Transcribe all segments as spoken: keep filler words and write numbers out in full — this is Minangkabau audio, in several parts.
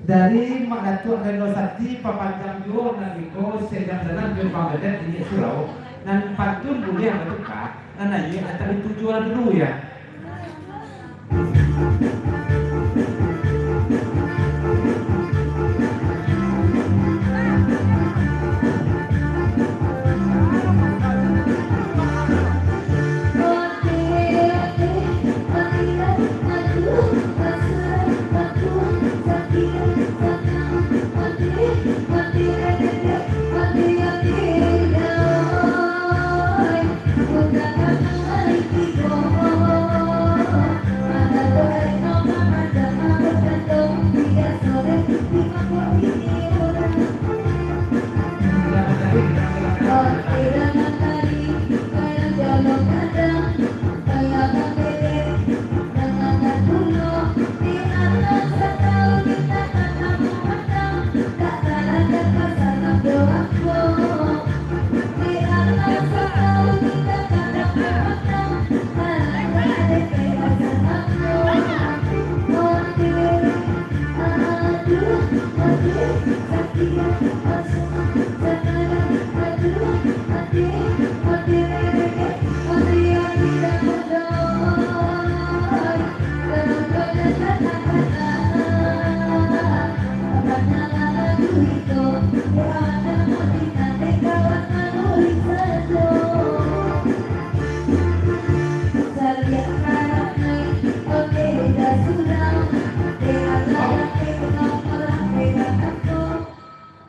Dari Mak Datuak Reno Sati, papanjang juo nan iko, Sejak Dalam Jumpang Gadang Inyiak Surau, nan pantun buliah batuka, nan ayie atak itu juo dulu, ya.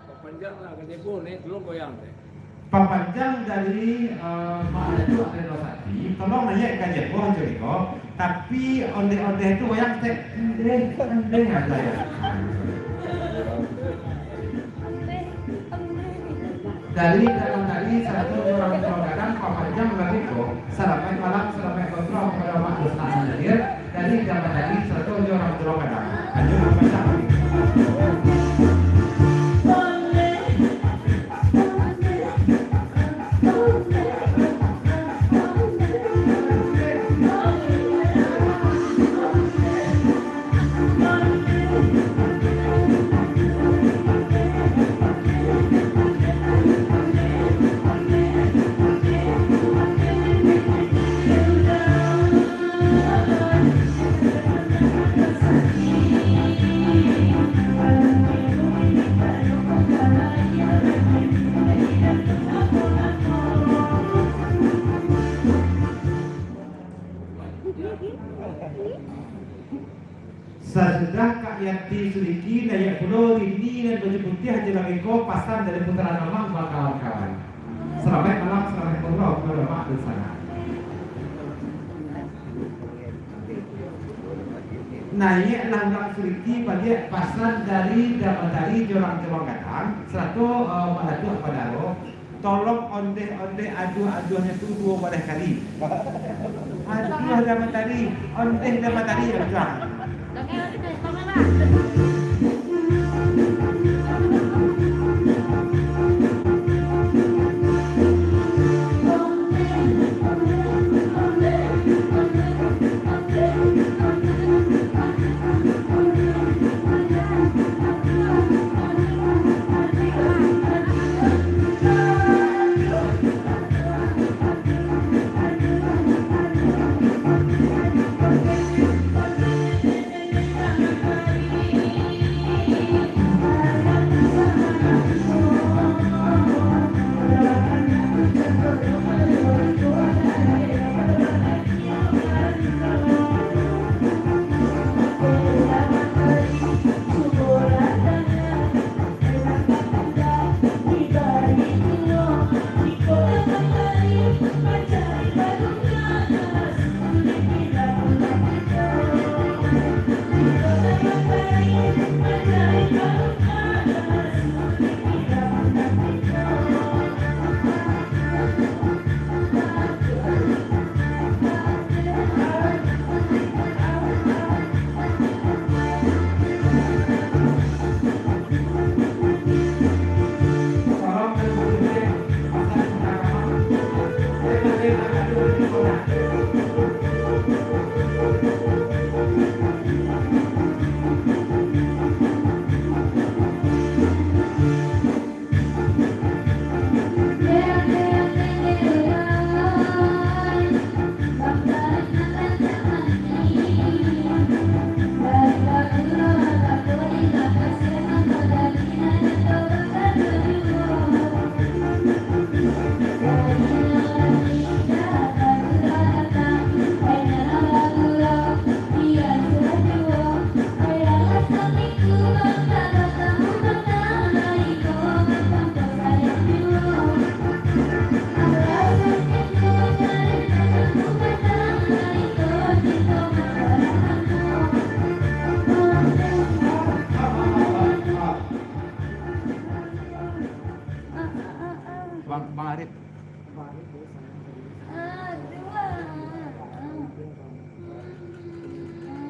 Papanjang lah, ka jebol ni, tolong goyang teh. Papanjang dari, eh, Mak Datuak Reno Sati, tolong naiak ka jebol jo iko, tapi ondeh-ondeh tu goyang teh, ondeh, ondeh aja ya. Dari Daman Tari sarato jo urang Pulau Gadang, papanjang lagu ko, salamaik malam, salamaik gondrong kapado Mak Rusna nan hadir, dari Daman Tari sarato jo urang Pulau Gadang. Lanjut, papanjang. Sasudah Kak Yanti Suliki, naiak pulo Rini nan baju putiah jo lagiko, pasan dari Putra Namang bakawan-kawan. Salamaik malam, salamaik malam, kapado Mak Rusna. Naiaklah urang Suliki baliak, pasan dari Daman Tari jo urang Pulau Gadang, sarato, eh, Mak Datuak Padaro. Tolong ondeh-ondeh aduah-aduahnyo tu duo baleh kali. Aduah Daman Tari, ondeh Daman Tari, aduah.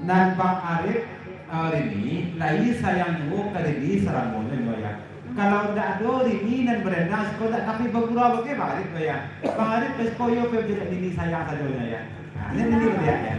Nan Bang Arif, eh, Rini, lai sayang juo ka Rini saramonyo nyo, ya. Kalau ndak ado Rini nan barendang siko ndak tapi bagurau bagai Bang Arif, ya. Bang Arif ka siko iyo pe jadi Rini sayang sajo nyo, ya. Nah, ini Rini baliak, ya.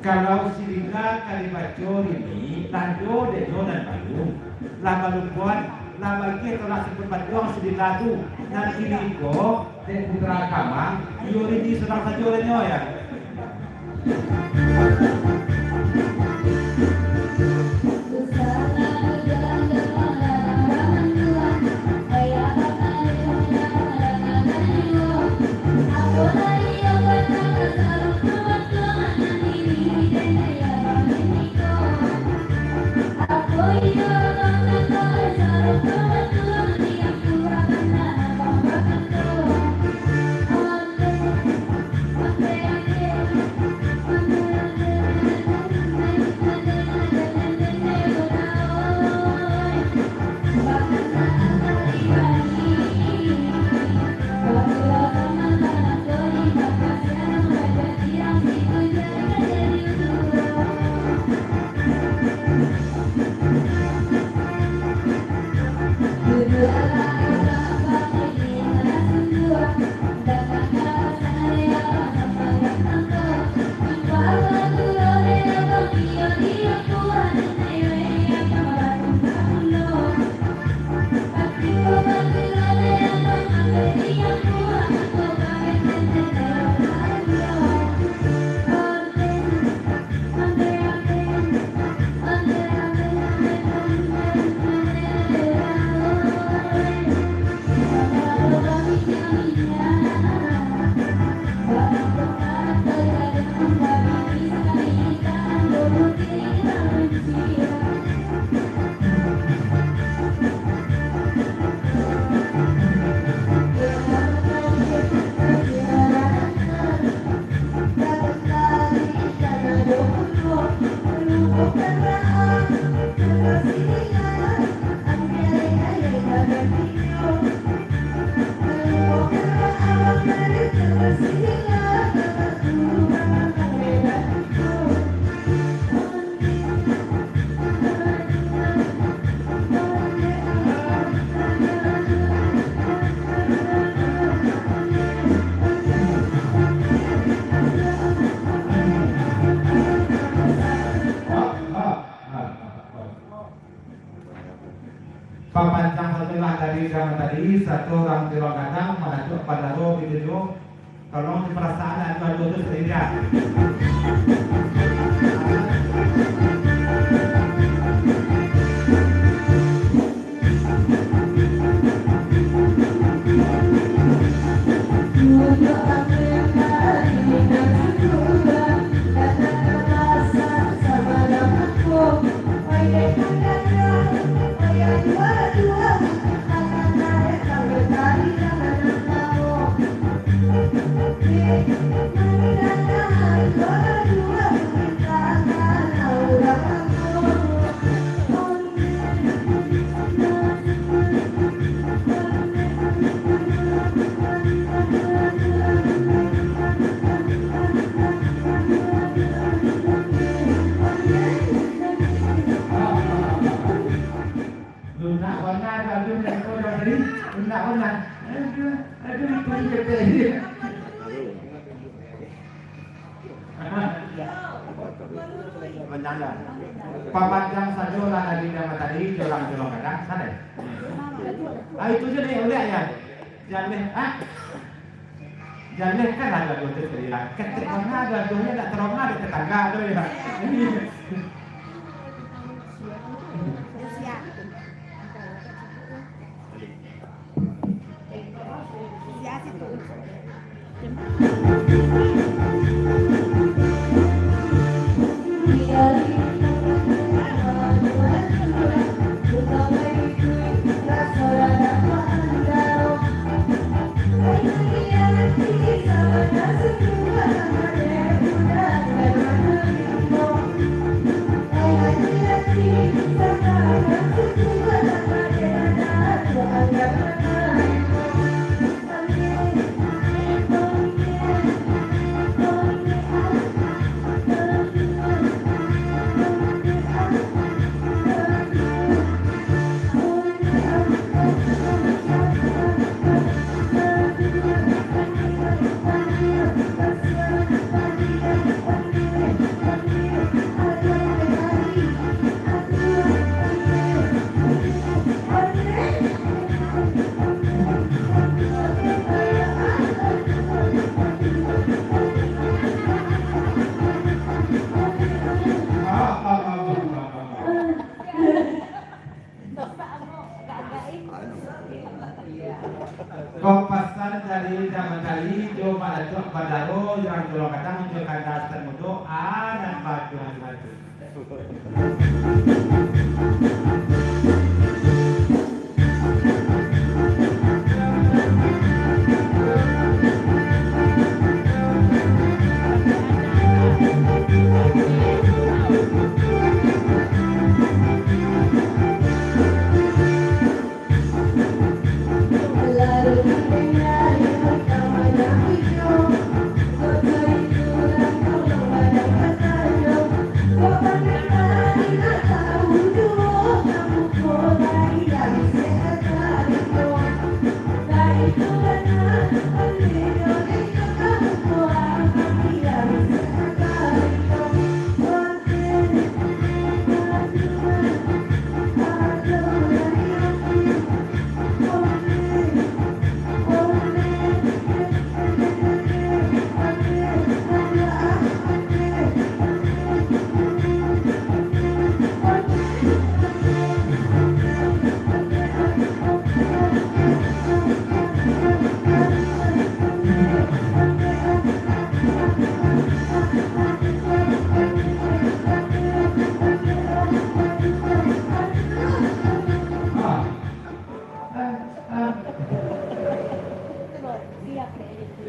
Kalau si Lila ka dibaco Rini, lah ado dek nyo nan balun. Lah balupoan, lah bagiah tolak sipun batuang si Lila tu. Nan kini ko, dek Putra Kamang, iyo Rini surang sajo dek nyo, ya. Papanjang sajolah dari zaman tadi, satu urang tiruang gadang, manatuak pandaro bitujuah. Tolong diparasaan anu-anu tu sendirian. Lunak bana tu, aduh, nak kau dah beri, lunak bana. Aduh, aduh, itu dia. Manyala. Papanjang sajolah dari zaman tadi, jorang-jorang gadang, sana. Ah, itu je deh, udah ya. Jaleh, ah. Jaleh kan ado duo tu tadi lah. Ketek bana ado duo nyo, ndak taroma dek tetangga tu ya. Ko pasan dari Daman Tali, jo Pak Datuak Badaro, Jurang Tulang Gadang, jo Kanda Sutan Mudo, anak batu-batu.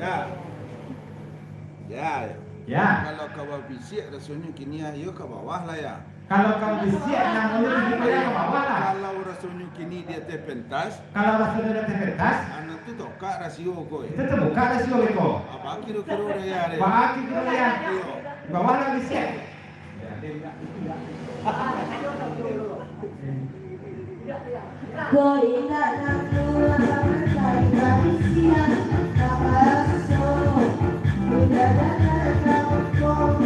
Ya. Ya. Ya. Kalau ka babisiak rasonyo kini, iyo ka bawah lah, ya. Kalau ka babisiak, namonyo tinggi payah ka bawah lah. Kalau rasonyo kini di ateh pentas, Kalau rasonyo di ateh pentas, ah, nan tu tokak rasio ko, ya. Itu tabukak rasio ko. Apa kiro-kiro daya, deh? Apa kiro-kiro daya? Iyo. Di bawah lah bisiak. Ko indak namuah, indak bisiak, tak masuk. Udah datang kampung.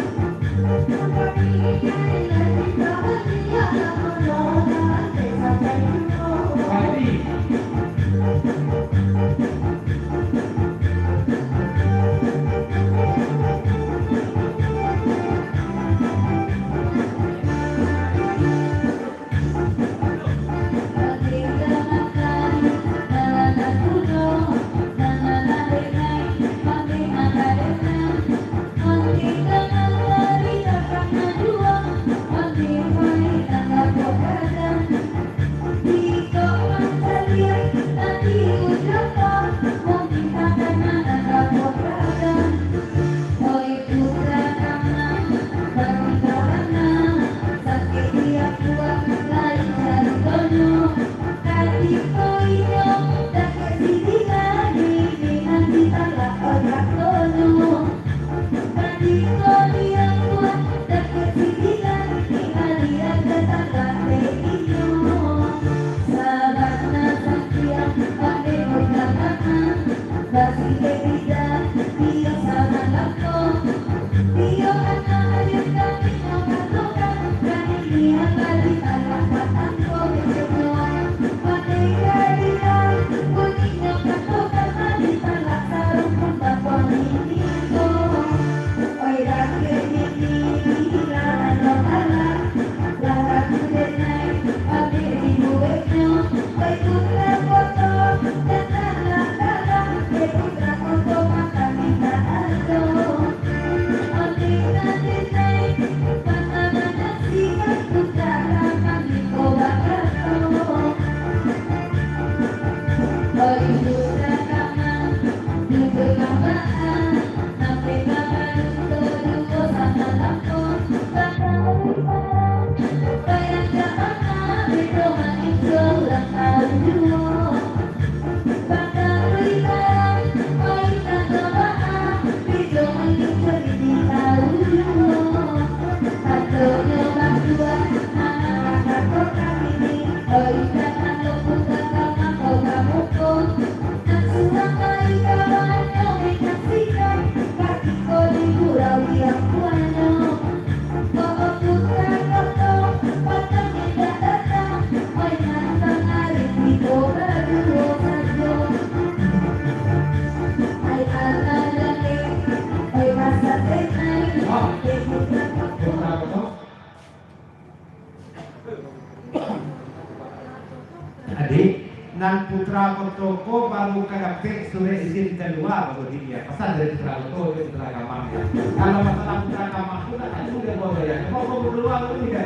Nan putra koto ko baru ka dapek surek izin kalua, baru dia. Pasan dari putra koto, dari putra kamang, ya. Kalau masalah putra kamang tu, tak tahu dia bawa gaya. Kok, kok kalua tu, ya?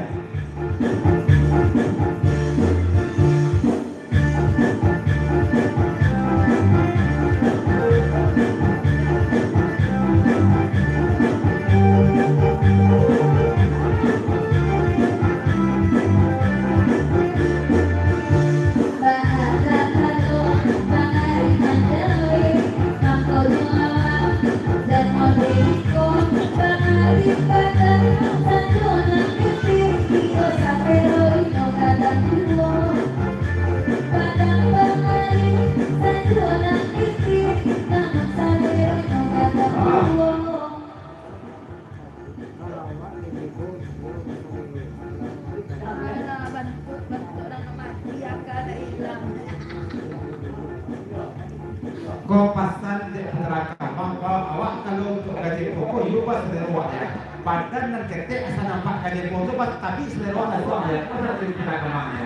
Ko pasan dek putra kamang, ko awak kalau untuak gaji pokok, iyo ba selero awak, ya. Badan nan ketek asa nampak gaji pokok tu, ba-, tapi selero awak dak suah, ya. Pasan dari putra kamang, ya.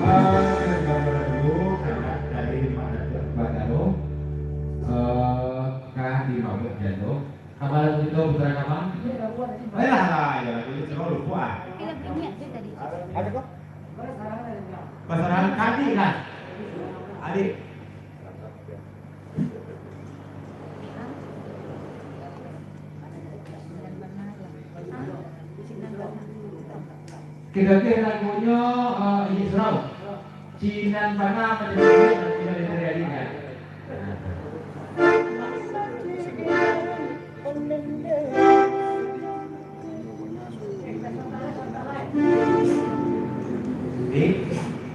Eh, dari Mak Datuk Bataro, eh, ka dimabuak jando. Kabar kito putra kamang? Ayolah, ayolah, dulu cuma lupa, ah. Pasarahan kadi lah. Adik. Kito teh lagunyo, eh, Indik Surau. Cinan bana macam ni, nanti dari tadi kan. Dik,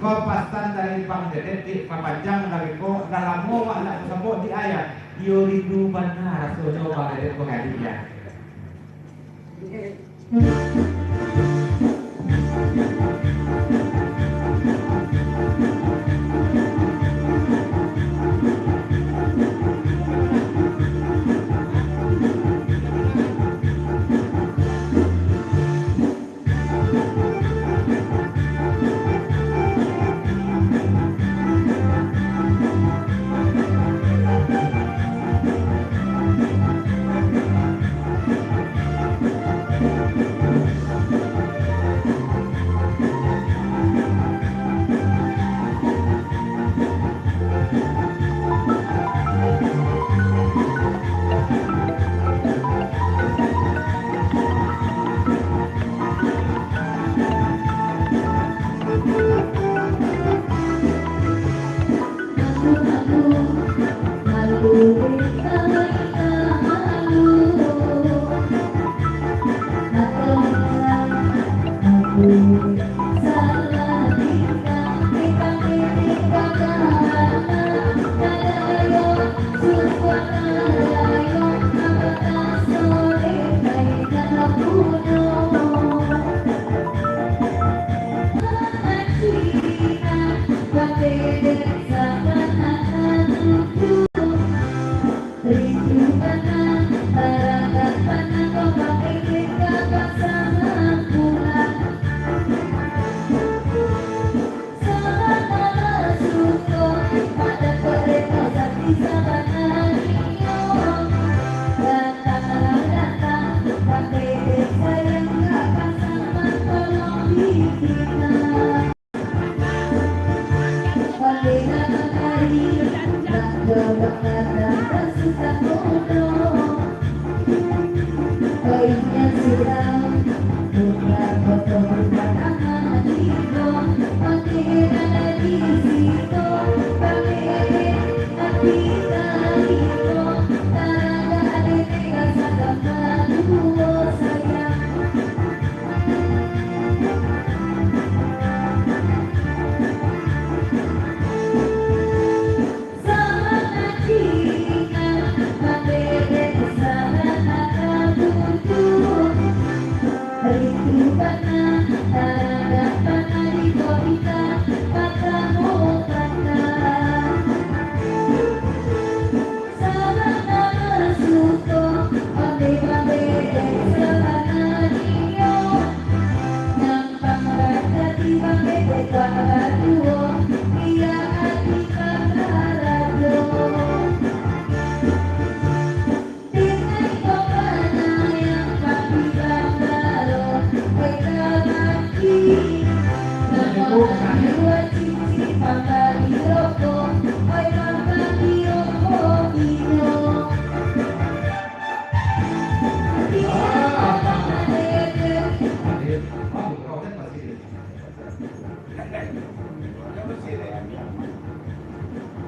ko pasan dari Bang Dedet, Dik, papanjang dari ko, dah lamo wak nak sabok di ayah. Iyo rindu bana rasonyo Bang Dedet ko ka Dik, ya.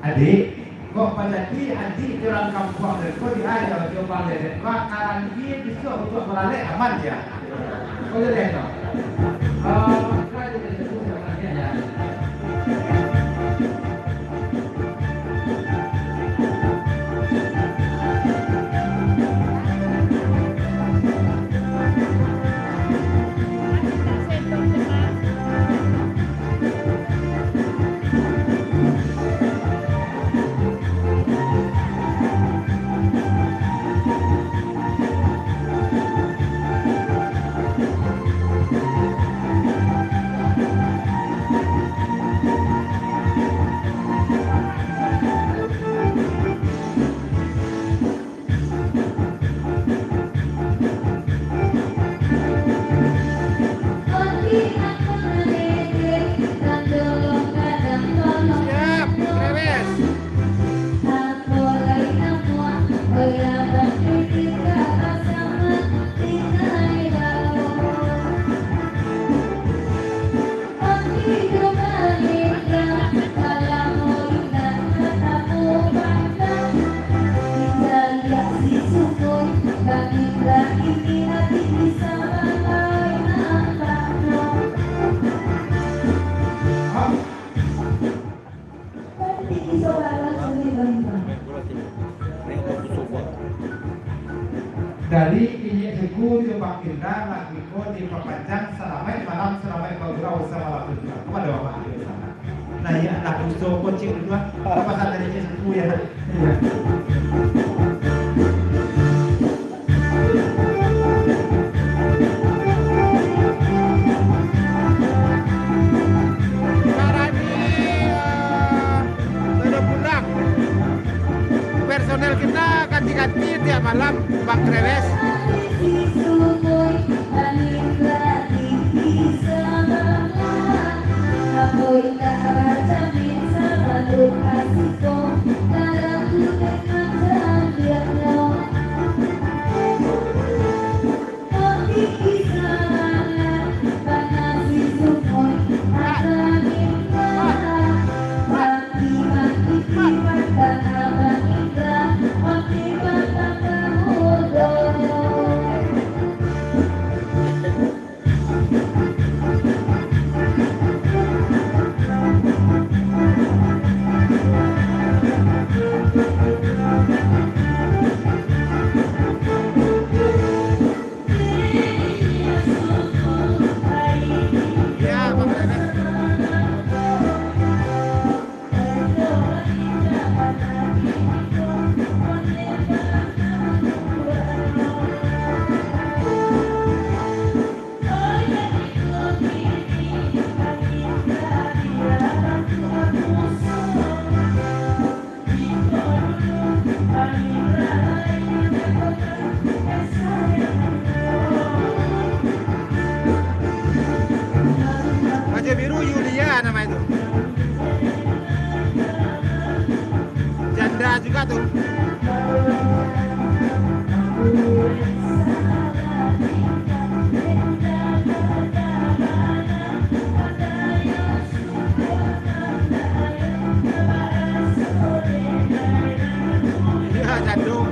Adik, kok panyakik adik di urang kampuang ko diaja jo Bang Dedek, makanan dia bisa untuk malalek aman dia. Kok jadi itu? Oh, kan jadi itu, ya. Siap, Rewes. Dari inyiak suku jo Bang Indra, lagu ko dipapanjang, salamaik malam, salamaik bagurau, samalam juo. Kepada Bapak Haji di sana. Nah, iyo, lagu so kocik tu, ah. Apa kata inyiak suku, yo? Iyo. Sekarang ini, eh, sudah pulang. Personel kita ganti-ganti tiap malam, Bang Krewes. Biru Yulia namanya tu. Janda juga tu. Iya, jadung.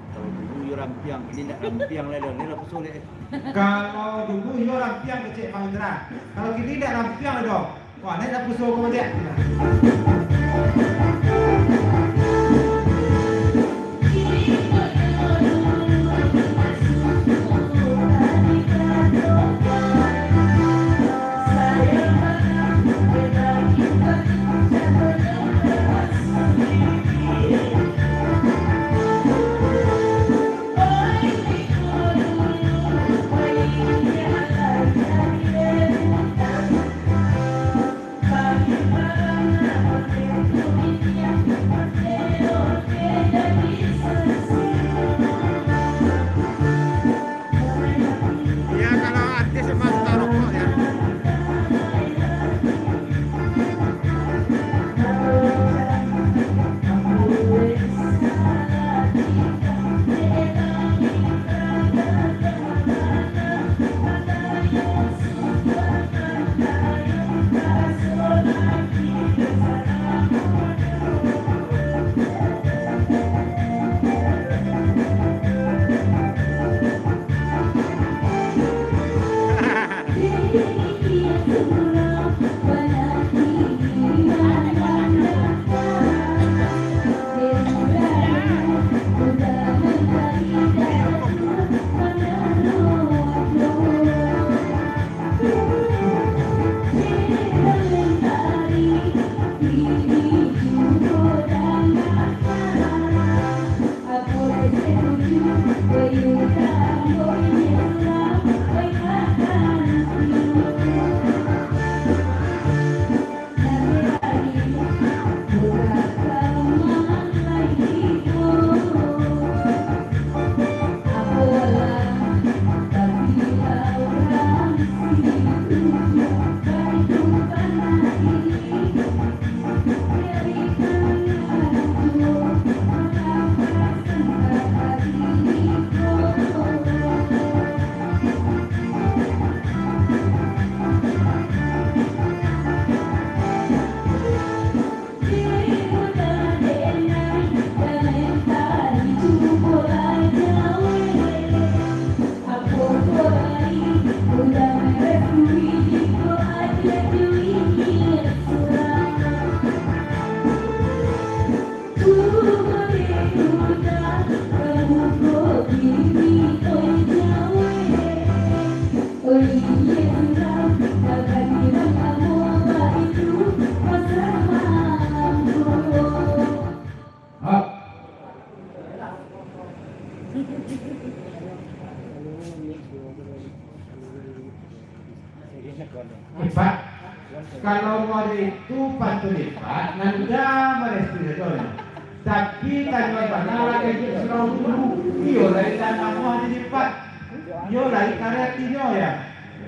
Kalau dulu yo rampiang, kini ndak rampiang lai doh, ni lah paso dek. Kalau dulu yo rampiang kecek Bang Indra, kalau kini ndak rampiang lai doh. Wah, naik lah paso ko baliak. Ya, kalau artis emang suka rokok, ya. Lipat. Kalau mode itu pantun lipat, nan udah marespon sajo nyo. Tapi tanyo bana lah kecek surau dulu. Iyo lai tanah mah dilipat. Iyo lai karya tinyo ya.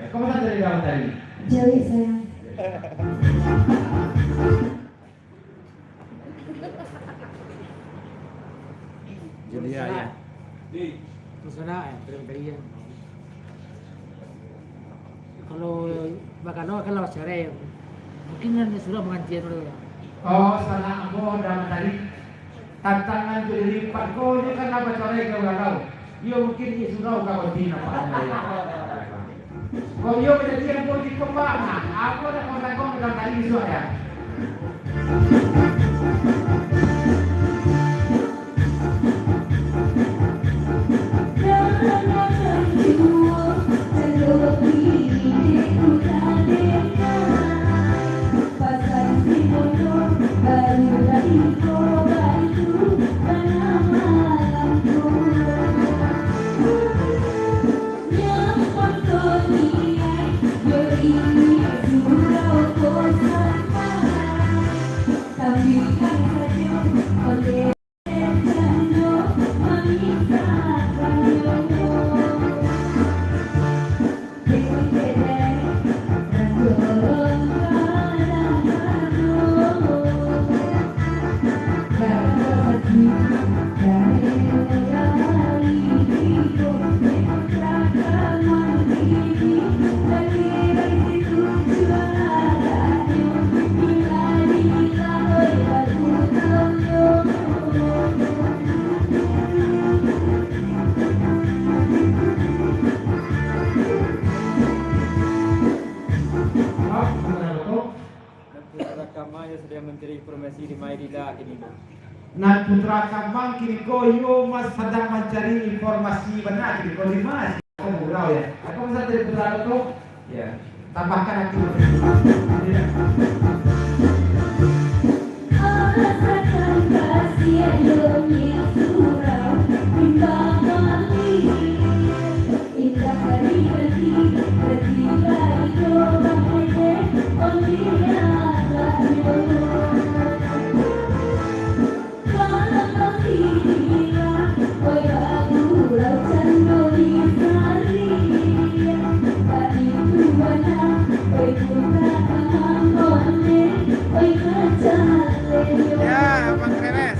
Kamu tak dari dalam tadi. Jawek sayang. Julia, ya. Terus sana, eh, terus dari, ya. Kalau bakal, kalau cerai, mungkin nan surau mangancam dulu, ya. Oh, sanak ambo dalam tadi. Tantangan tu dilipat ko, inyo kan lah bacarai ka urang tau. Iyo mungkin di surau ka roti nampak. Ko iyo manjadi ambo di kembang, nah, ambo nak kongkong ka tadi isuak ya. Nan Putra Kamang kini ko iyo mas sadang mancari informasi bana kini ko di ma si Kamang Gurau, ya. Apo pesan dari Putra tu? Ya, tambahkan lagi. Ya, Bang Renes.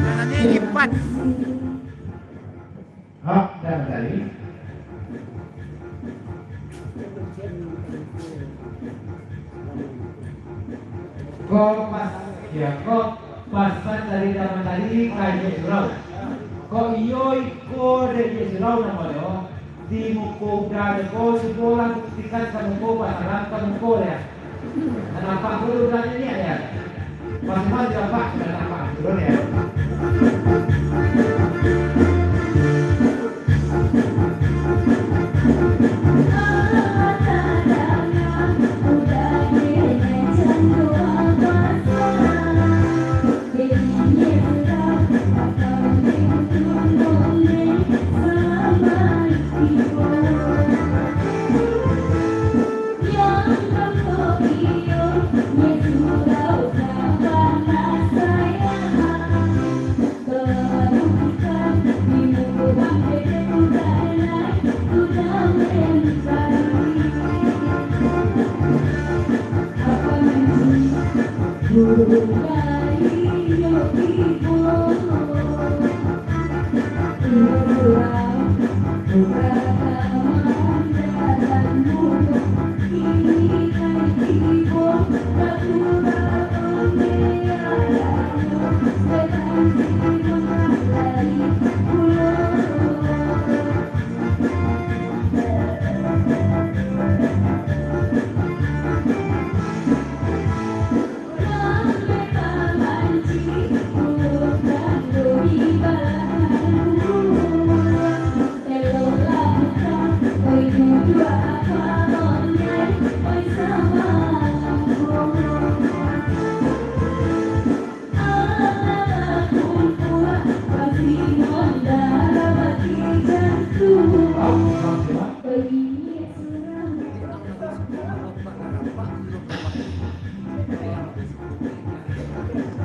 Nah, tadi empat. Hah, dah tadi. Ko pas, ya, ko pasan dari zaman tadi ka Inyo Surau. Ko iyo iko dari Inyo Surau namonyo, di muko uda ko, cubolah buktikan ka muko, pasaran ka muko, ya. Nampak dulu uda ni, ya. Pas-pas nampak, sudah nampak, turun, ya.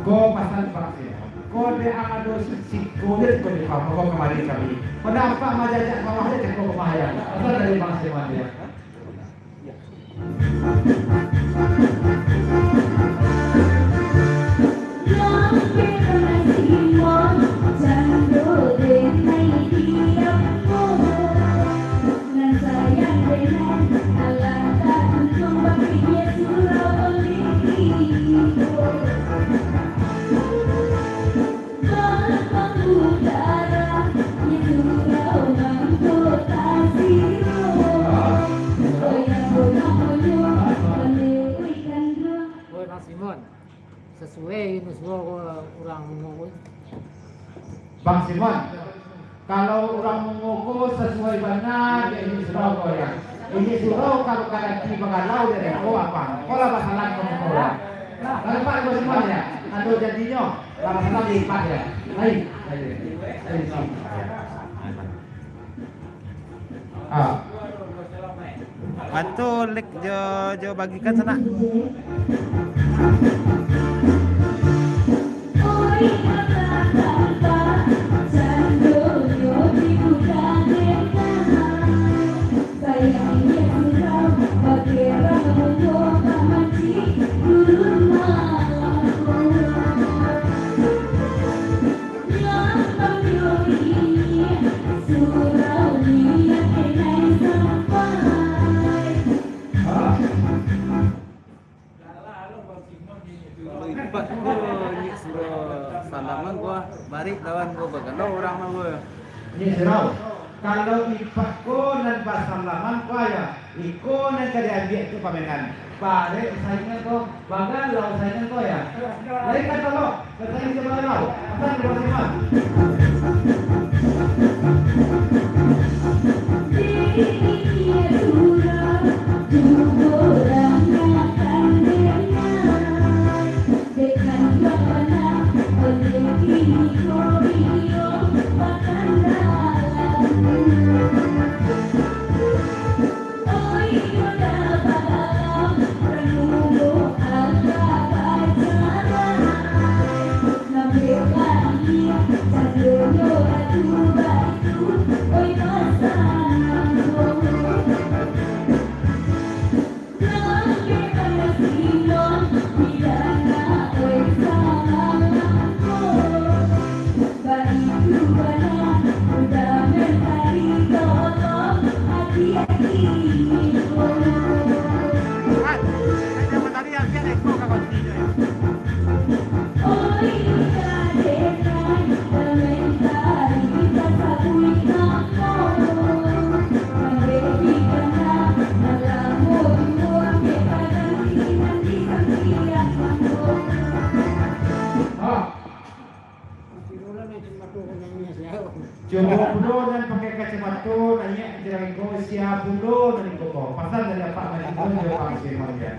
Ko pasan Pak, ya. Ko dek ang ado siko dek ko di pam-, ko kamari kami. Pada Apak majajak bawah dek ko pamahayan. Pasan dari Bang Seman, ya. Oi, Bang Simon, sasuai Inyo Surau ko urang Mungo ko? Bang Simon, kalau urang Mungo ko sasuai bana jo Inyo Surau ko, ya. Inyo Surau kalau kadaki bagalau dari ko apa? Ko lah basalam ka muko, ya. Lah, nampak Bang Simon, ya? Ado jadinyo. Lah basalam di empat, ya. Lai, lai, lai, lai. Ah. Bantu like jo, jo bagikan sanak. Kalau ipak ko, nyiak surau salaman ko, barek lawan ko, bagalo urang mah ko. Nyiak surau, kalau ipak ko nan basalaman ko, yo, iko nan ka diambiak tu pamenan. Barek saingan ko, bagalo saingan ko, yo. Lain kato lo, Cubo pulo nan pakai kacamato, naiak jalangko, sia pulo nan iko ko. Pasan dari Apak Manigul jo Pak Sulaiman, yo.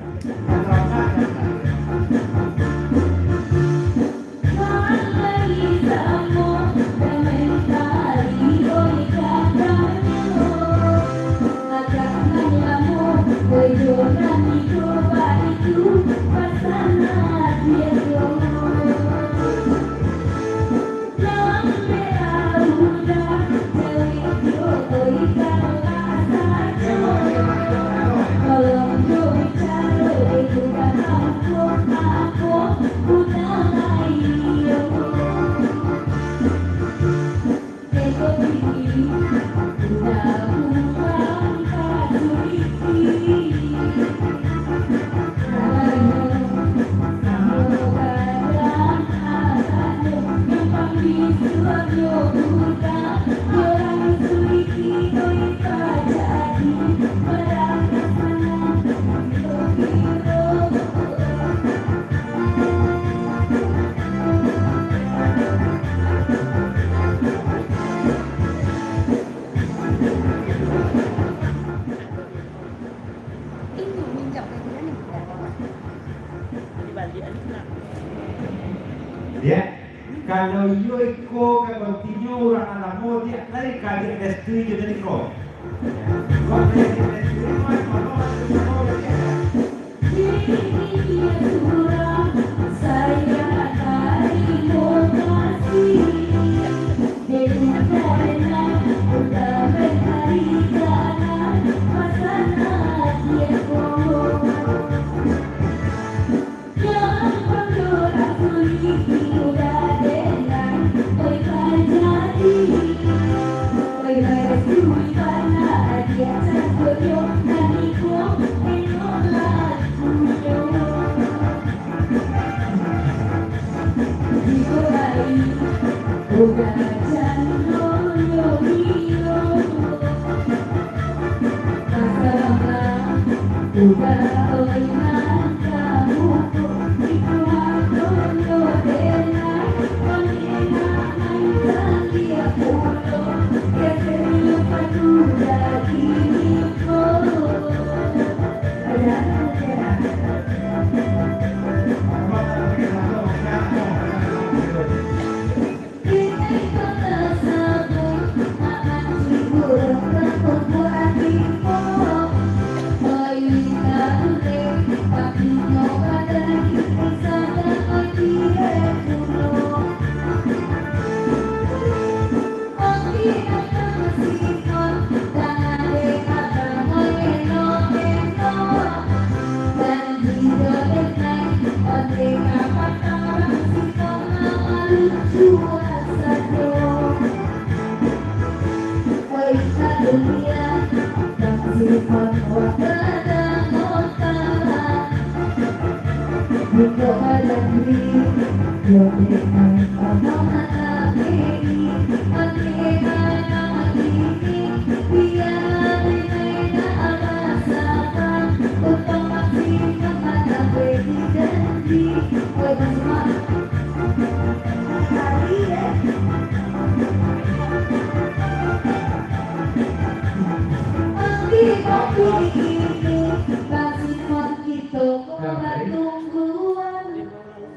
Ya, kalau iyo iko ka batinyo urang alamo, diak lai ka diak restui jo tadi ko. Kok diak restui, mah, mah, mah, mah, mah, mah, mah.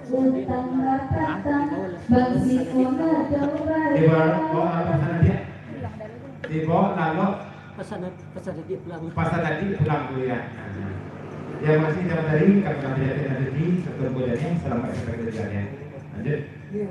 Utang batang, Bang Simon ado bayar. Dibawa, bawa apa sana dia? Dibawa, lalu? Pasal, pasal dia pulang. Pasal tadi pulang dulu ya. Ya, makasih, selamat hari. Kami kami yakin nanti di sektor bola ni selamat sampai ke tujuan ya. Lanjut. Iya.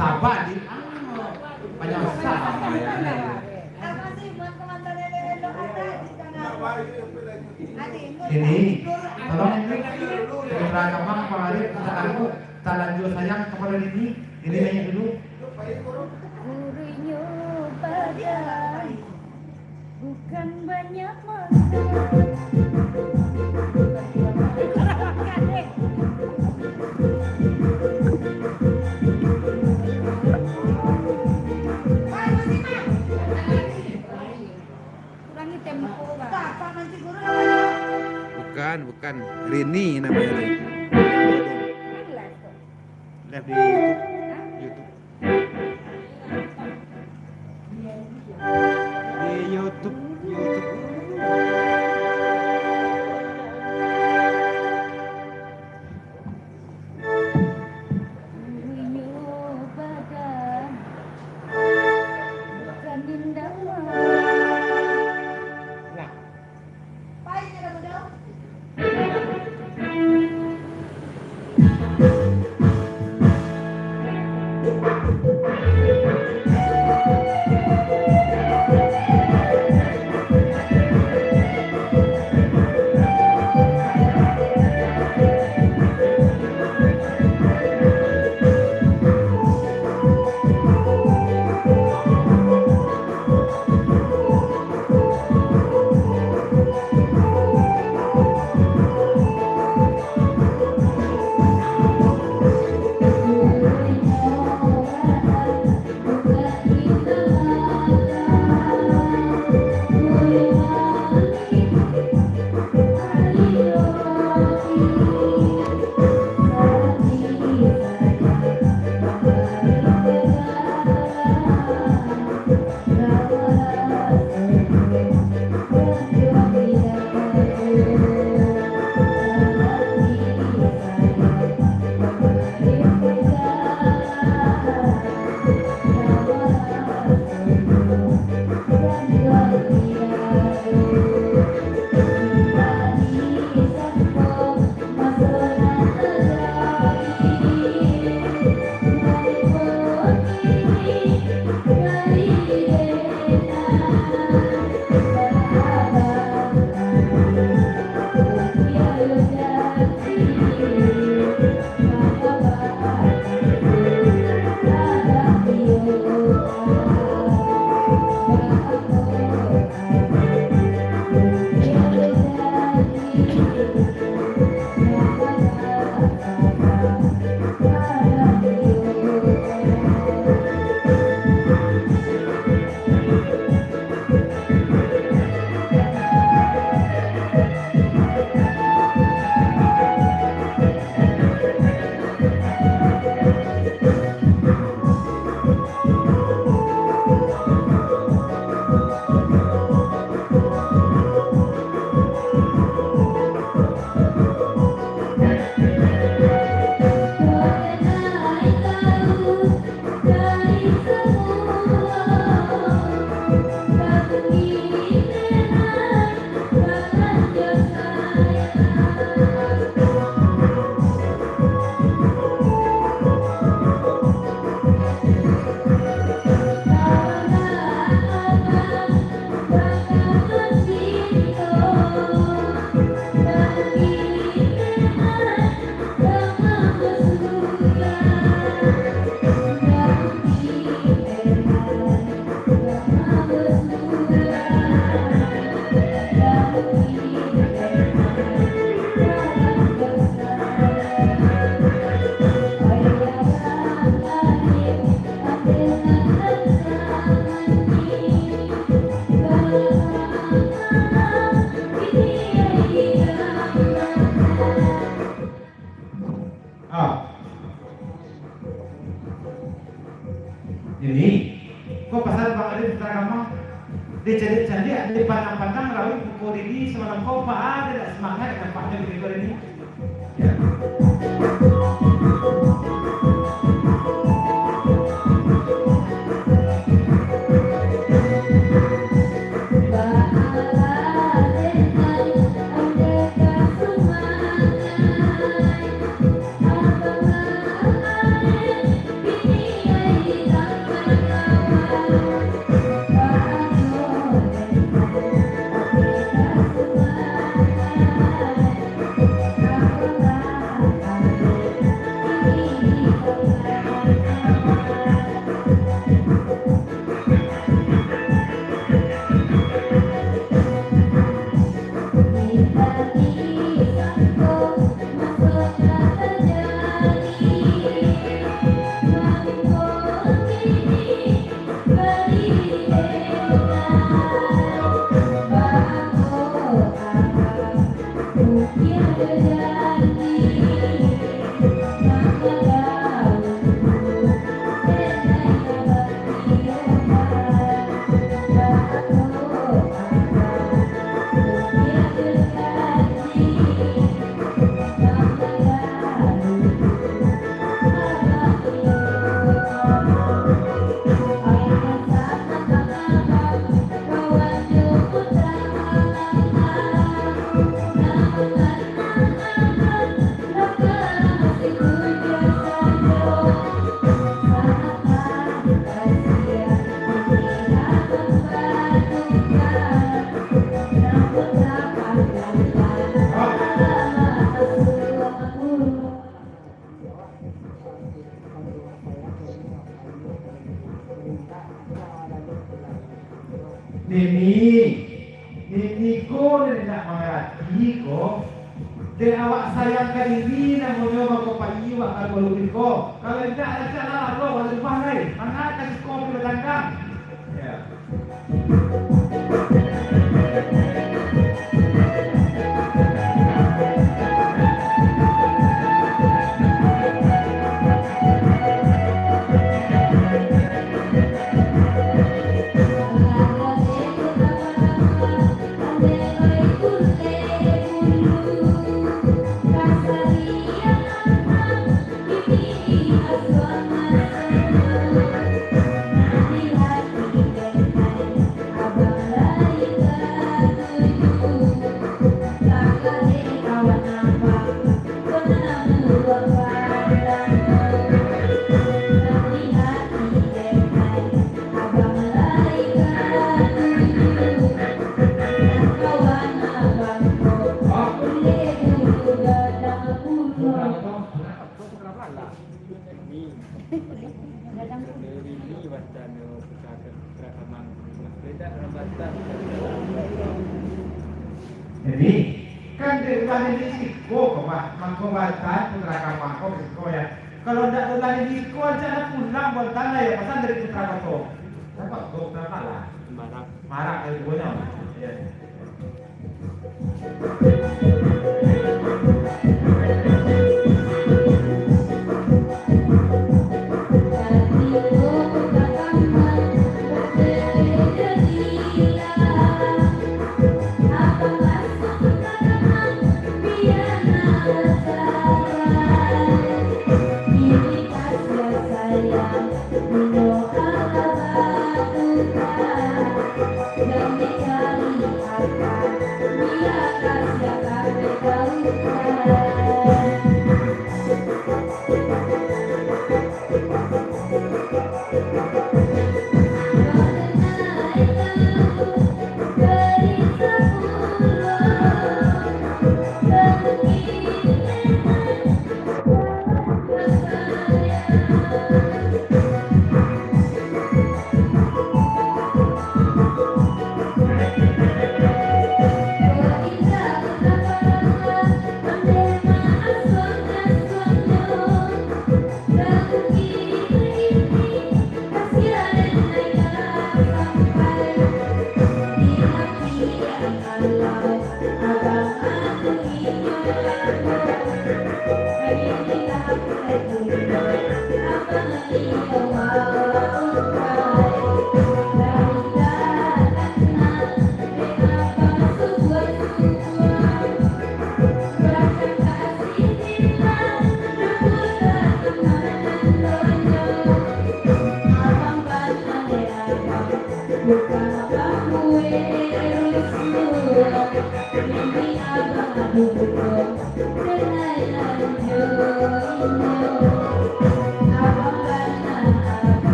Sabar, di. Banyak usaha. Ini, tolong ini, putra kamar, Pak Arif, minta lagu, tak lanjut sayang kepada Dini, ini nyanyi dulu. Gurunyo badan, bukan banyak makan. Kurangi tempo, Bang. Bukan, bukan. Rini namanya, Rini. Live di YouTube. YouTube. Di YouTube, YouTube. Ini, ko pasan Bang Arif Putra Kamang. Dicaliak-caliak, dipandang-pandang, rawi muko diri samalam ko, pa ado dak sumangaik nampaknyo bini ko diri. Nini, Nini ko nini ndak mangarati ko. Dek awak sayang ka Nini namonyo mako pai awak ka rumah Lukin ko. Kalau indak, rancak lah, bro, baliak rumah lai. Manga ka siko pai batanggang. Ya. Jadi, kan di ulah di siko ko, Pak. Mangko batan Putra Kamang ko siko, ya. Kalau ndak ulah di siko, rancak lah pulang, buatan lah, ya, pasan dari Putra Koto. Dapat ko Putra Kamang lah. Sembarang. Marak dari duonyo. Ya.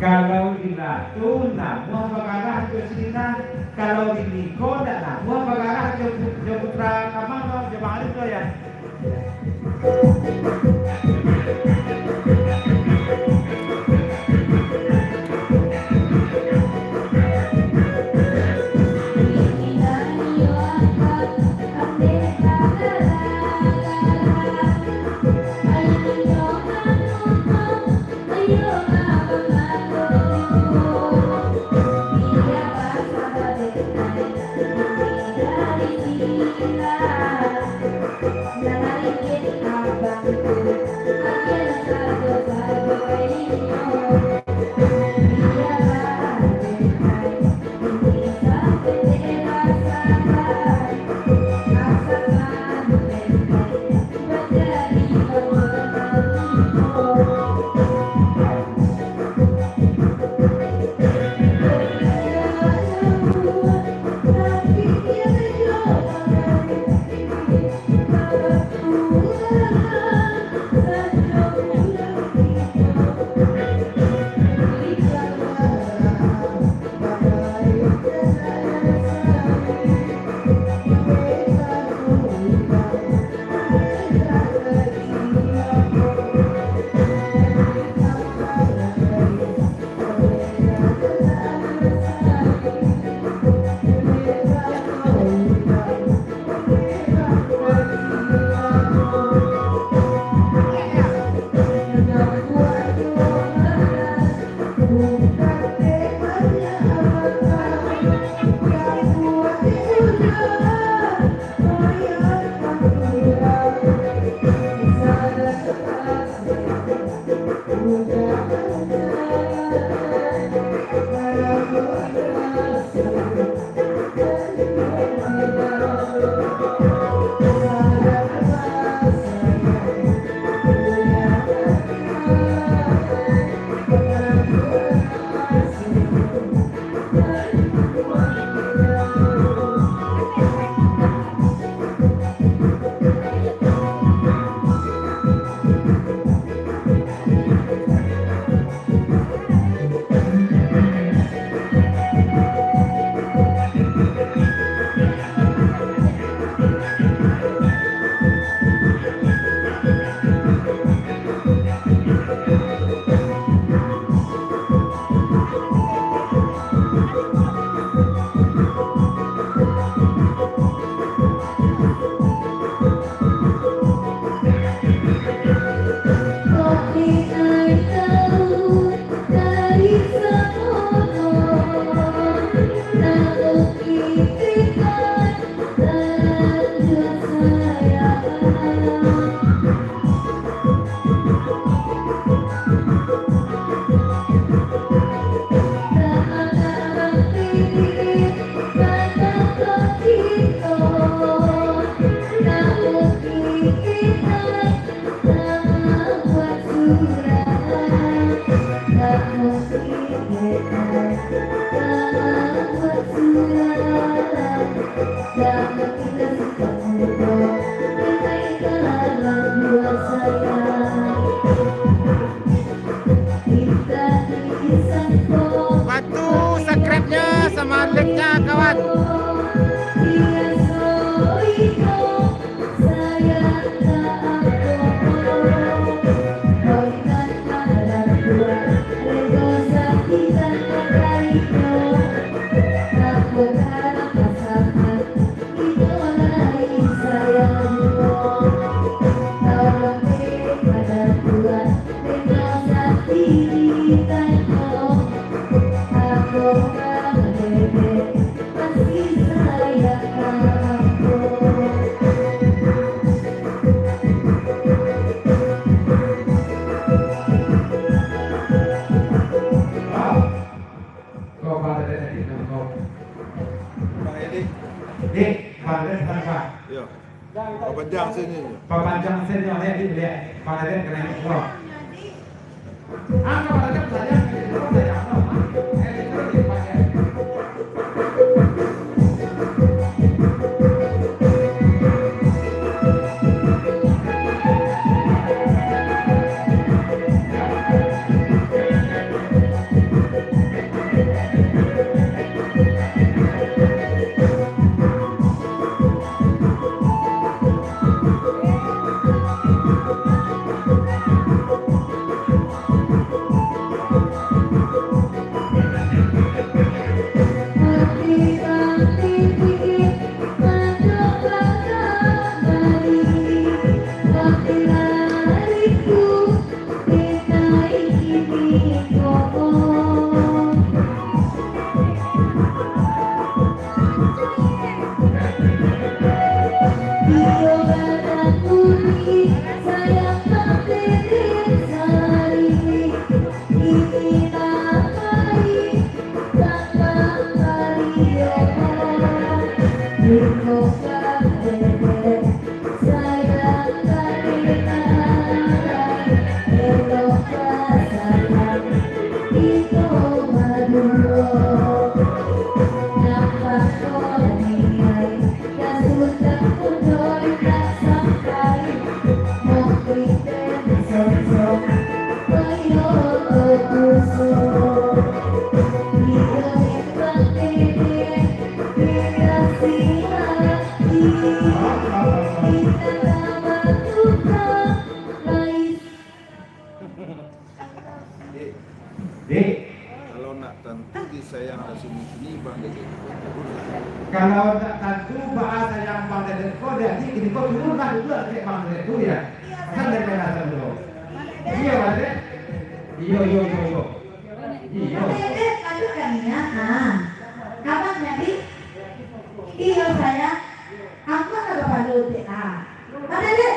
Kalau di Ratu namuah bagarah jo sinan, kalau di Niko ndak namuah bagarah jo, jo Putra Kamang, jo Bang Arif tu, ya. Bantu subscribe-nya sama like-nya, kawan. Apa? Yo. Papanjang sini. Papanjang sini, ya, di, ya. Pada dia kena ikut. Angka pada dia saja, saja. Dek. Dek. Kalau nak tantu di sayang ado sunyi kini, Bang Dedek ko turun lah. Kalau nak tantu baa sayang Bang Dedek ko, jadi kini ko turun lah duduak dek Bang Dedek tu, ya. Kan dari mana asal tu? Iyo, Bang Dedek? Iyo, iyo, iyo, iyo. Iyo. Bang Dedek, patut kan niat, ha. Abang jadi? Iyo, sayang. Abang ada kapalo, Dek, ha. Bang Dedek.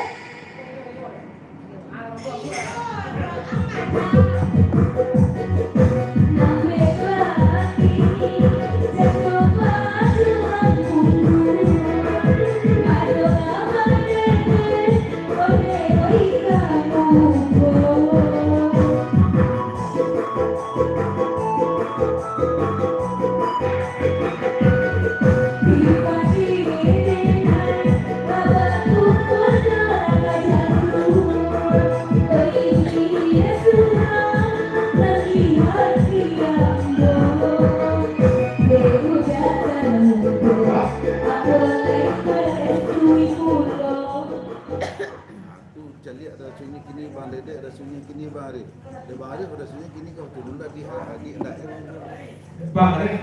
Aku caliak ado sunyi kini, Bang Dedek ado sunyi kini, Bang Arif. Dek Bang Arif ado sunyi kini, kau turun dah di, di, di. Bang Arif,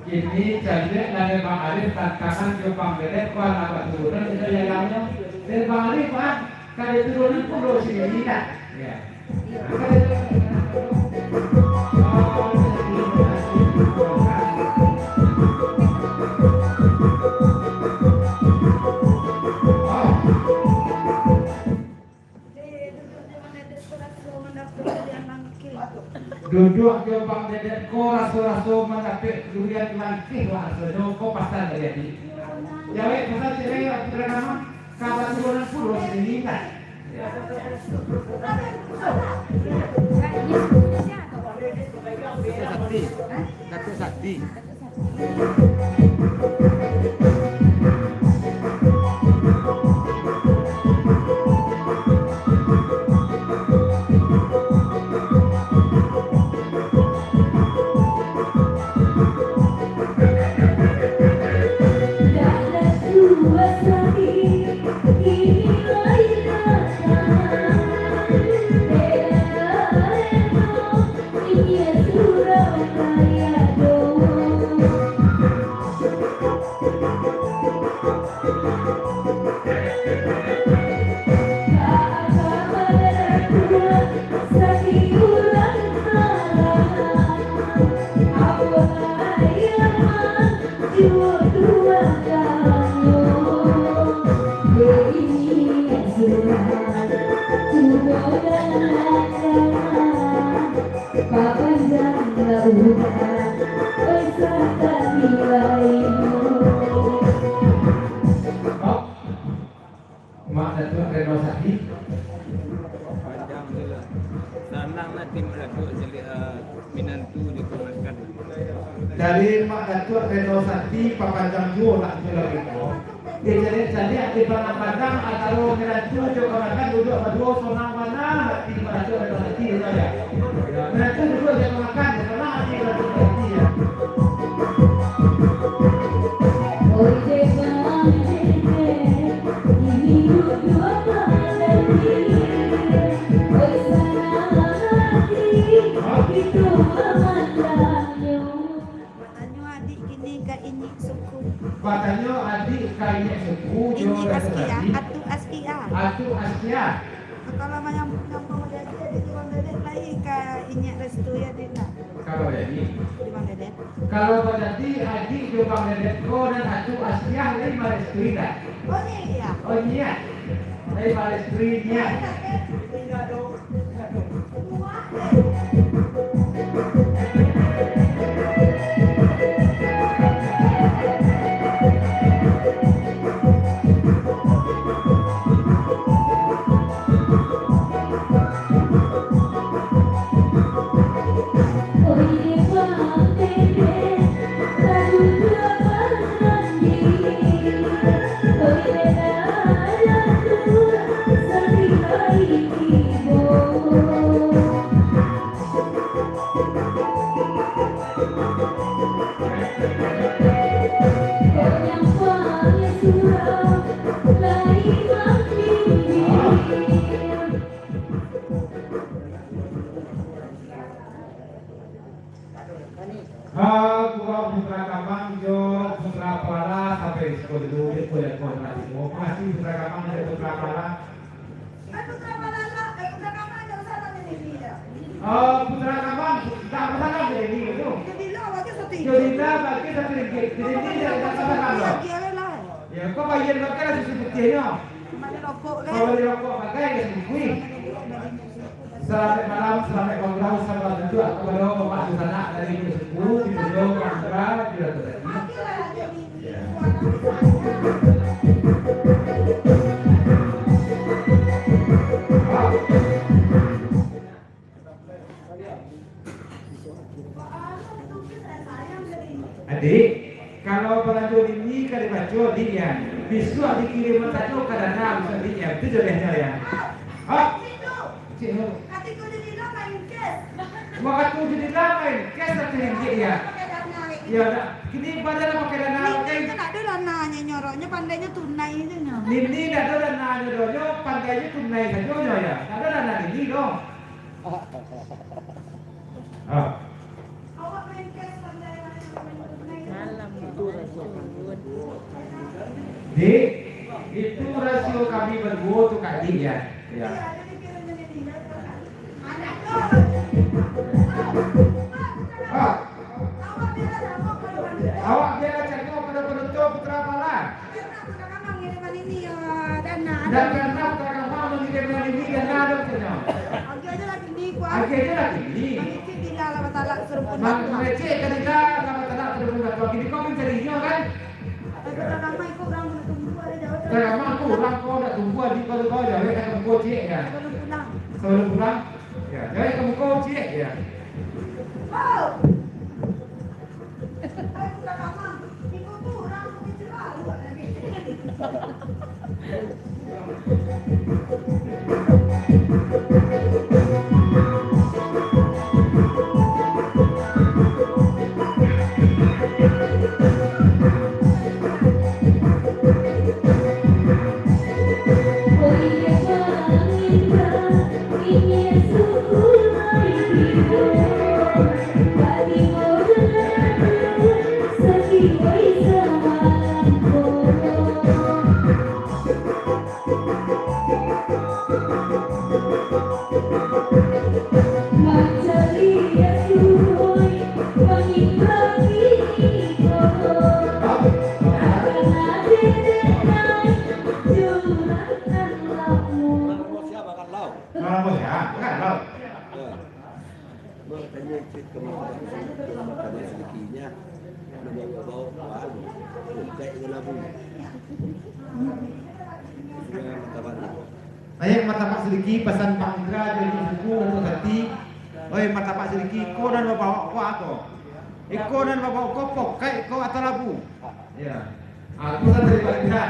kini caliak lah dek Bang Arif, tantangan jo Bang Dedek, kuan abah turunan, itu jalannya. Dek Bang Arif, ah, kada turunan pun lo sini, dah. Ya. Duduak jo Bang Dedek ko raso-raso mandapek durian langkeh, wah, rasonyo ko pasal tadi. Jawek pasal cewek, apa nama? Kabatulan pulo sini, kan? Datuk Sakti. Datuk Sakti. Reno Sakti. Panjang tu lah. Sanang lah ti Mak Datuak cari, eh, minantu jo kamanakan. Dari Mak Datuak Reno Sakti, papanjang juo nak tu lagi ko. Dicaliak-caliak, dipandang-pandang, antaro minantu jo kamanakan duduak baduo, sonang bana hati Mak Datuak Reno Sakti, dengar yo. Minantu duduak jo kamanakan, sonang hati Mak Datuak Reno Sakti, yo. Batanyo adik kini ka inyiak suku. Batanyo adik ka inyiak suku, jo Inyiak Reno Askia, Sakti. Atu Askia. Atu Askia. Kalau manyam-, nyampang jadi adik jo Bang Dedek, lai ka inyiak restu yo, Dek, ndak? Kalau jadi. Di Bang Dedek. Kalau bajadi adik jo Bang Dedek ko nan Atu Askia lai marestui ndak? Oh, iyo. Oh, iyo. Lai marestui nyo. Ha, gurau Putra Kamang jo Putra Palala sampai di siko dulu, di kuliah kuliah nanti. Terima kasih Putra Kamang jo Putra Palala. Eh, Putra Kamang, eh, Putra Kamang, dak masalah jadi ni tu. Jadi lah, bagi satu ringgit. Jadi lah, bagi satu ringgit. Jadi ni dak, dak masalah. Lagi, lagi lah. Ya, kau bayar makan lah susu putihnyo. Bali rokok, kan? Kau bali rokok, pakai ke susu kuih? Salamaik malam, salamaik bangun, salamaik tuntuak kapado Bapak Dunsanak dari Bukik Suku, di Pulau Bangka, di Ratu Tadi. Ya. Adik, kalau balanjo dini ka dibaco, Dik, ya. Bisuak dikirim sajo ka Dana, bisuak, Dik, ya. Itu jodohnyo, ya. Ha? Cik, ha. Wakatu jadilah main cash satu ringgit, ya. Ya, dah. Kini badan lah pakai Dana, pakai. Nini ndak ado Dana nyo, nyo pandainyo tunai tu nyo. Nini ndak ado Dana nyo, nyo pandainyo tunai sajo nyo, ya. Ndak ado Dana Nini doh. Ah. Dik, itu rasio kami baduo tu, Kak Dik, ya. Ya. Ah. Awak bialah cako pado panonton Putra Palala. Ndak pernah Putra Kamang mangirimkan Nini Dana doh, katonyo. Agiah ajo lah kini, kuah. Agiah ajo lah kini. Mangecek ka Dila lah batalak suruh pun. Mangecek ka Dila lah batalak suruh pun. Kini kau mancari inyo, kan? Tapi Putra Kamang iko urang nak tumbuah, ado jauah. Putra Kamang iko urang ko nak tumbuah, di kalau kau jauah ka muko ciek, ya. Sabalum pulang. Sabalum pulang. Ya, jauah ka muko ciek, ya. Oh. Kalau. Makanya cik kemakan sedikitnya, menjadi bau wan, cek dalam bumi. Sudah mata balik. Nayiak martabat sadikit, pasan Pak Indra jo Inyiak Suku, Datuk Sati. Oi, martabat sadikit, iko nan babao ko apo? Iko nan babao ko pokaik ko atau labu? Ya. Ah, pasan dari Pak Indra.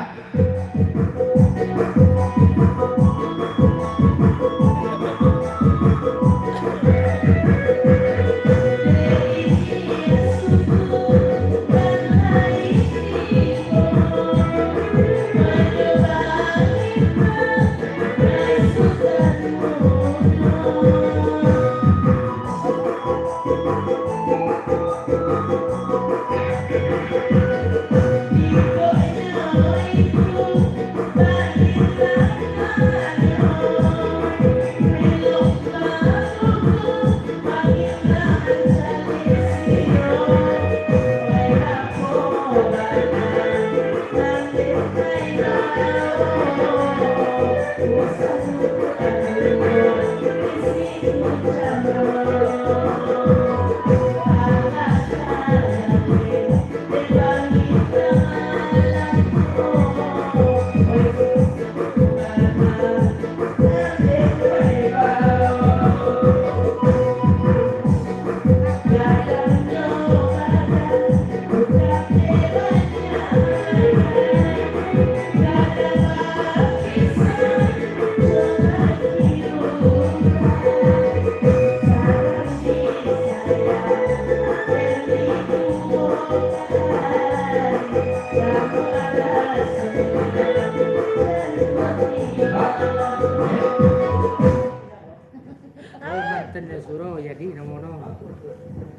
Oh, mantan nan surau, jadi namo no.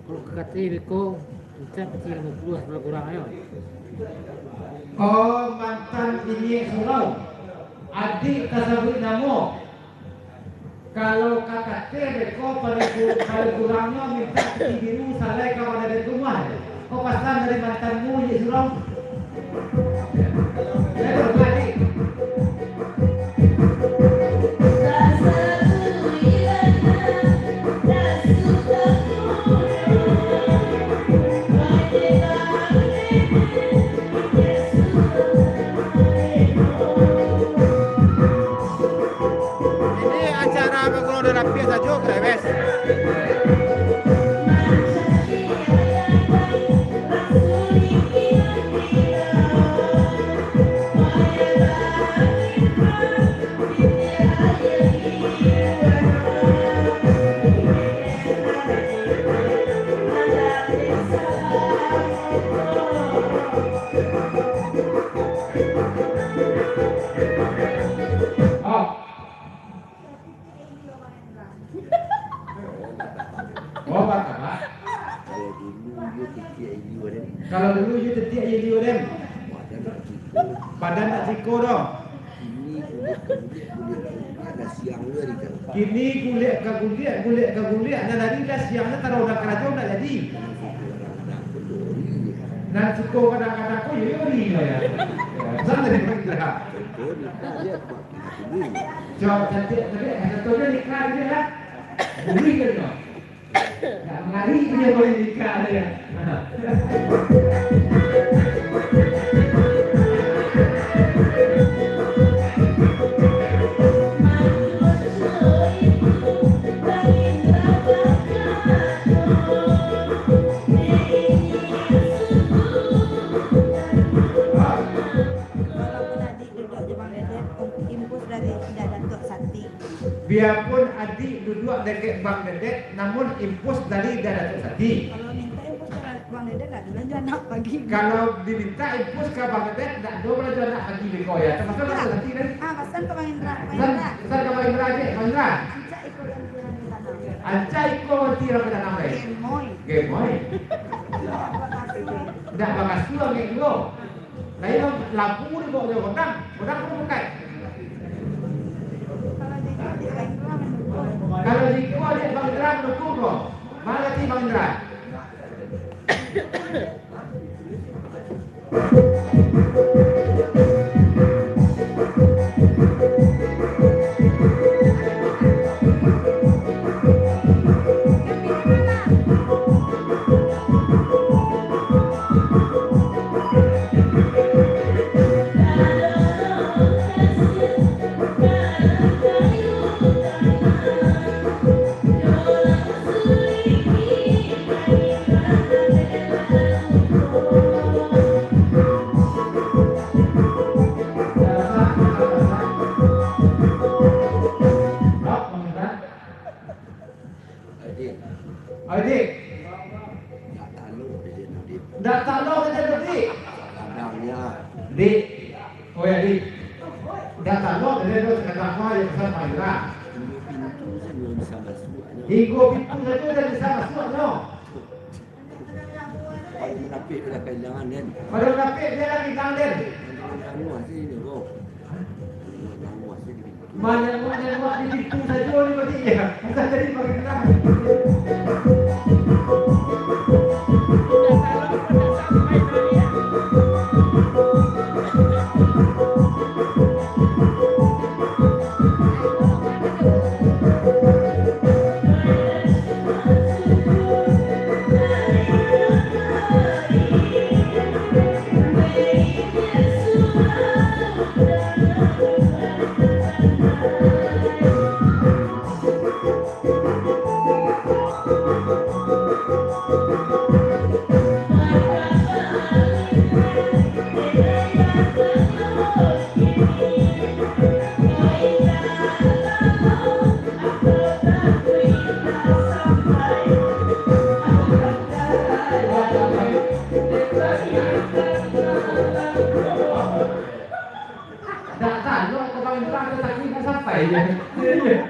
Kalau kata beko, kita kecil lima puluh sebelah kurang ayo. Oh, mantan inyiak surau. Adiak tasabuik namo. Kalau ka kateh beko, paling ku-, paling kurangnyo mintak piti biru salai ka Bang Dadet rumah. Ko pasan dari mantanmu, Inyiak Surau? Eh, berbalik. Ini acara baguno dan rapiak sajo, Krewes. Oh. Oh, Pak, Pak. Kalau dulu, iyo titiak iyo den. Kalau dulu, iyo titiak iyo den. Badan tak siko. Badan tak siko doh. Kini kulik ka guliak, guliak ka guliak, lah siang hari ka. Kini guliak ka guliak, guliak ka guliak, nan hari lah siang, nan taro udah karajo ndak jadi. Nan siko kadang-kadang ko dori, yo. Nan siko kadang-kadang ko yo dori, yo, ya. Pesan dari Pak Indra. Contoh, nikah dia, Pak. Cok, cantik, tapi, eh, contohnya nikah dia, ya. Buri kan, no? Nak mengari dia boleh nikah dia. Walaupun adik duduak jo Bang Dedet, impus dari Indak Datuak Sati. Biapun adik duduak dakek Bang Dedet, namun impus dari Indak Datuak Sati. Kalau minta impus dari Bang Dedet, lah, dulu aja anak pagi. Kalau diminta impus ka Bang Dedet, ndak ado balajo anak pagi beko, ya. Termasuk Datuak Sati, kan? Ah, pasan ka Bang Indra. Bang Indra. Pasan, pasan ka Bang Indra aja, Bang Indra. Ancak iko ganti urang batanam. Ancak iko ganti urang batanam, kan? Gemoy. Gemoy. Ndak bakasuah. Ndak bakasuah, angek juo. Lain lampu dibaok jo gondang, gondang pun bukai. Kalau jiko adiak Bang Indra mandukung ko, ma arati Bang Indra? Dik. Oi, Dik. Ndak talok, Dik, Dik. Ndak talok sajo, Dik. Kadang, yo. Dik. Oh, yo, Dik. Ndak talok sajo, Dik. Sakadang ko yo pesan Pak Lurah. Tigo pintu sajo bisa masuak, yo. Tigo pintu sajo lah bisa masuak, yo. Kalau munafik, lah kahilangan, kan? Kalau munafik, lah kahilangan, kan? Kalau munafik, sih, dia, bro. Manyamuak-nyamuak di pintu sajo ni, berarti, yo. Bisa jadi makin terang. Dak talok ka Bang Indra, tatapi dak sampai je. Indak.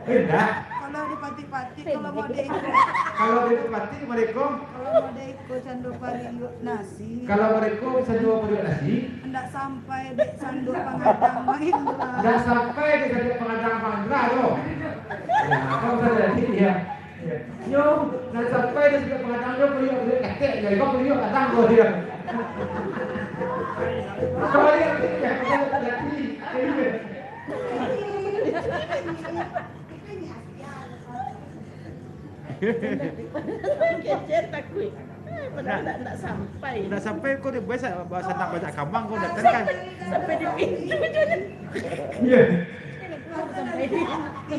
Indak. Kalau dipatik-patik, kalau model iko. Kalau dipatik-patik, model iko. Kalau model iko, cando pariuk nasi. Kalau model iko, cando pariuk nasi. Ndak sampai dek sanduk pangadang, Bang Indra. Ndak sampai dek sanduk pangadang, Bang Indra, tu. Ya, apa masalah tadi, ya? Nyo, nan sampai di siko pangadang nyo, paliak-paliak katek, yo, iko paliak kadang ko, yo. Kabaliak, yo, kabaliak tadi. Kecek takuik. Eh, padahal ndak, ndak sampai. Ndak sampai ko, dia biasa bawa sanak banyak kamang ko, datang kan. Sampai di pintu je. Iyo.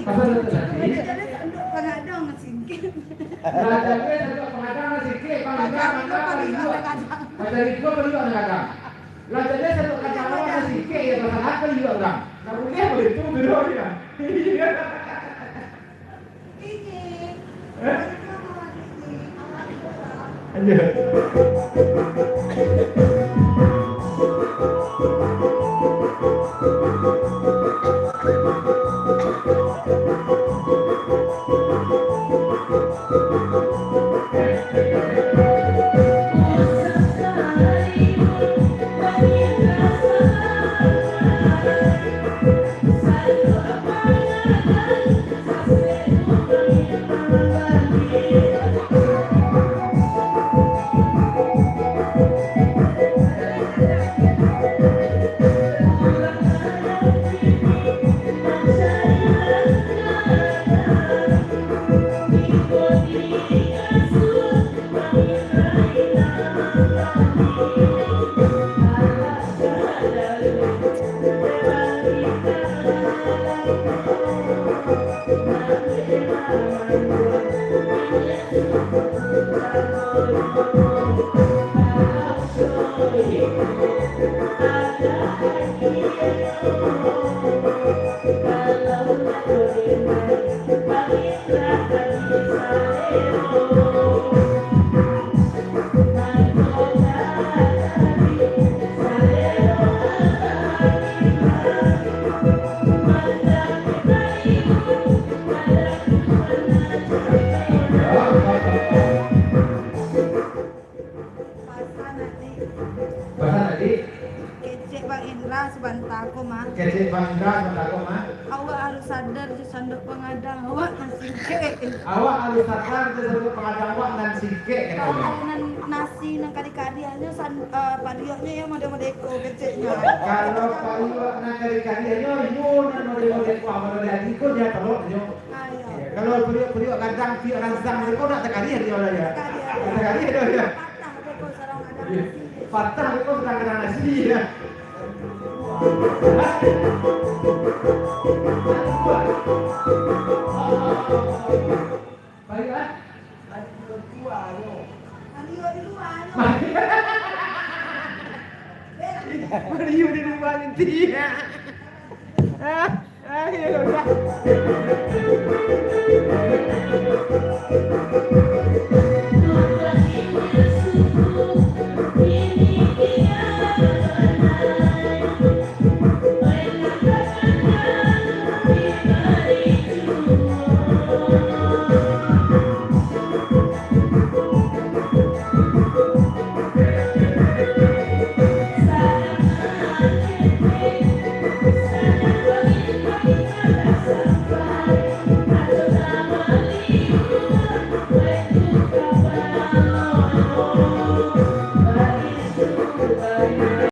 Pasal itu tadi. Jadi, tanduk pangadang singkik. Lah, jadi tanduk pangadang singkik, pangadang, pangadang, pangadang. Macam itu, pangadang. Lah, jadi tanduk pangadang singkik, yo, pasal apo iyo urang? Ndak buliah baitu, tu doh, yo. Iyo. Pasan, Adik. Pasan, Adik. Kecek Bang Indra sabanta ko mah. Kecek Bang Indra sabanta ko mah. Awak harus sadar jo sanduk pangadang awak nan singkek. Awak harus sadar jo sanduk pangadang awak nan singkek, kato nyo. Kalau nan nasi nan kari-kari nyo san-, eh, pariuknyo yo model-model ko keceknyo. Kalau pariuk nan kari-kari nyo, yo nan model-model ko, model-model ko nyo talok nyo. Ah, iyo. Iyo, kalau pariuk-pariuk gadang, piak ransang, mereka nak takari dia lah, ya. Takari, ya. Takari dia, ya. Patah, mereka sarang gadang nasi. Patah, mereka sarang gadang nasi, ya. Pariuk, ah? Pariuk di luar, yo. Pariuk di luar nanti, ya. Ah. Ah, iyo, udah.